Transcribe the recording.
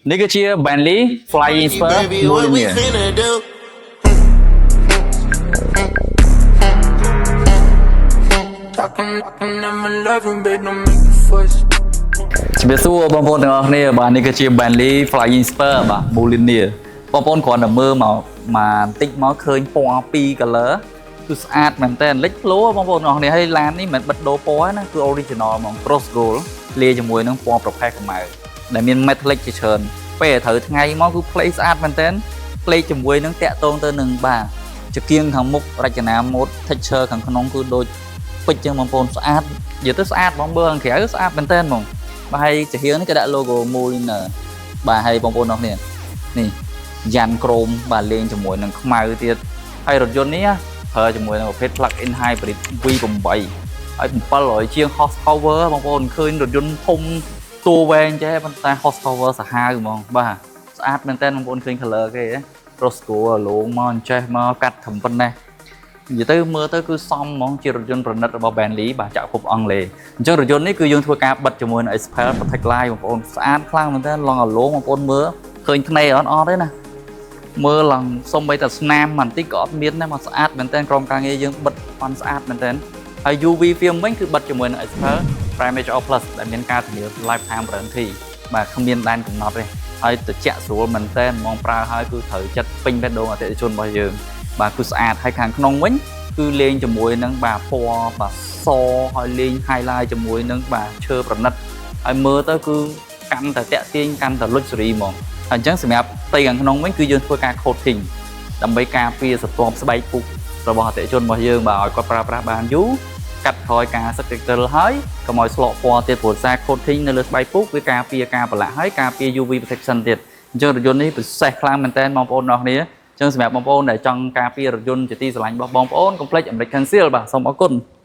នេះគឺជា Bentley Flying Spur Baby, what we Mulliner. Finna do? I can never love you, babe, don't make me fuss. ជំរាបសួរបងប្អូនទាំងអស់គ្នាបាទនេះគឺជា Bentley Flying Spur បាទ Mulliner បងប្អូនគ្រាន់តែមើលមកមកបន្តិចមកឃើញពណ៌ពីរ color គឺស្អាតមែនតើលេចធ្លោបងប្អូនទាំងអស់គ្នាហើយឡាននេះមិនមែនបិទដូរពណ៌ទេណាគឺ original ហ្មង Rose Gold លាយជាមួយនឹងពណ៌ប្រផេះខ្មៅដែលមាន metallic ជាច្រើនពេលត្រូវថ្ងៃមកគឺ play ស្អាតមែនតើ play ជាមួយនឹងតាក់ទងទៅនឹងបាទចង្គៀងខាងមុខរចនាម៉ូដ texture ខាងក្នុងគឺដូចពេជ្រចឹងបងប្អូនស្អាតនិយាយទៅស្អាតហ្មងមើលខាងក្រៅស្អាតមែនតើហ្មង បាទហើយចំហៀងនេះគេដាក់ logo Mulliner បាទហើយបងប្អូនអរគ្នានេះយ៉ាន់ក្រូមបាទលេងជាមួយនឹងខ្មៅទៀតហើយរថយន្តនេះប្រើជាមួយនឹងប្រភេទ plug-in hybrid V8 ហើយ700ជាង horsepower បងប្អូនឃើញរថយន្តធំតួវែងចេះប៉ុន្តែ horsepower សាហាវហ្មងបាទស្អាតមែនតើបងប្អូនឃើញ color គេហ៎ rose gold លងមកអញ្ចេះមកកាត់ត្រឹមប៉ុណ្ណេះនិយាយទៅមើលទៅគឺសមហ្មងជារថយន្តប្រណិតរបស់ Bentley បាទចក្រភពអង់គ្លេសអញ្ចឹងរថយន្តនេះគឺយើងធ្វើការបិទជាមួយនឹង XPEL Protect Line បងប្អូនស្អាតខ្លាំងមែនតើឡងអាឡងបងប្អូនមើលឃើញធ្នេអត់អត់ទេណាមើលឡើងសំបីតែស្នាមបន្តិចក៏អត់មានដែរមកស្អាតមែនតើក្រុមការងារយើងបិទបានស្អាតមែនតើហើយ UV film វិញគឺបិទជាមួយនឹង XPEL Prime HR Plus ដែលមានការធានា lifetime warranty បាទគ្មានដែនកំណត់ទេហើយត្រជាក់ស្រួលមែនតើហ្មងប្រើហើយគឺត្រូវចិត្តពេញបេះដូងអតិថិជនរបស់យើងបាទគឺស្អាតហើយខាងក្នុងវិញគឺលេងជាមួយនឹងបាទពណ៌បាទសហើយលេង highlight ជាមួយនឹងបាទឈើប្រណិតហើយមើលទៅគឺកាន់តែតាក់ទាញកាន់តែ luxury ហ្មងហើយអញ្ចឹងសម្រាប់ផ្ទៃខាងក្នុងវិញគឺយើងធ្វើការ coating ដើម្បីការពារស្រទាប់ស្បែកពុករបស់អតិថិជនរបស់យើងបាទឲ្យគាត់ប្រើប្រាស់បានយូរកាត់ថយការសឹកតិលហើយកុំឲ្យស្លកពណ៌ទៀតព្រោះសារ coating នៅលើស្បែកពុកវាការពារការប្រឡាក់ហើយការពារ UV protection ទៀតអញ្ចឹងរថយន្តនេះពិសេសខ្លាំងមែនទែនបងប្អូនអរគ្នាអញ្ចឹងសម្រាប់បងប្អូនដែលចង់ការពាររថយន្តជាទីស្រឡាញ់របស់បងប្អូនកុំភ្លេច American Seal បាទសូមអរគុណ។